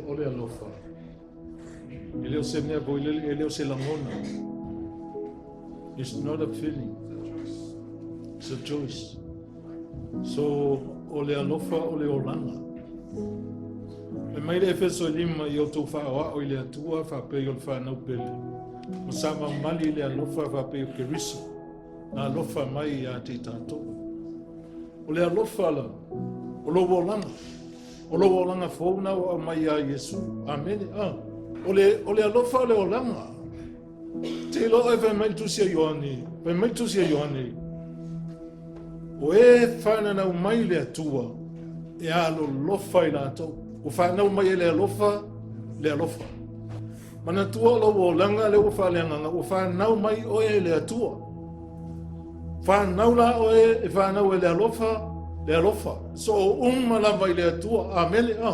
O le alofa. E le o se mea foi lele, e le o se lagona. It's not a feeling. It's a choice. So, o le alofa o le olaga. Fai mai le Efeso e 5, Ia outou faaoao i le Atua faapei o le fanau pele, ma savamali i le alofa faapei o Keriso na alofa mai ia te i tatou. O le alofa la, o lou olaga, o lou olaga fou na ua aumai ia Iesu. Amene. Ah. O le, o le alofa o le olaga. Te iloa oe fai mai le tusi a Ioane, fai mai le tusi a Ioane, o e fananau mai le Atua, e alolofa i latou. Ua fanau mai e le alofa, le alofa. Manatua o lou olaga lea ua faaleagaga, ua fanau mai oe e le Atua. Fanau la oe e fanau e le alofa, le alofa. So o uma lava i le Atua. Amene. Ah.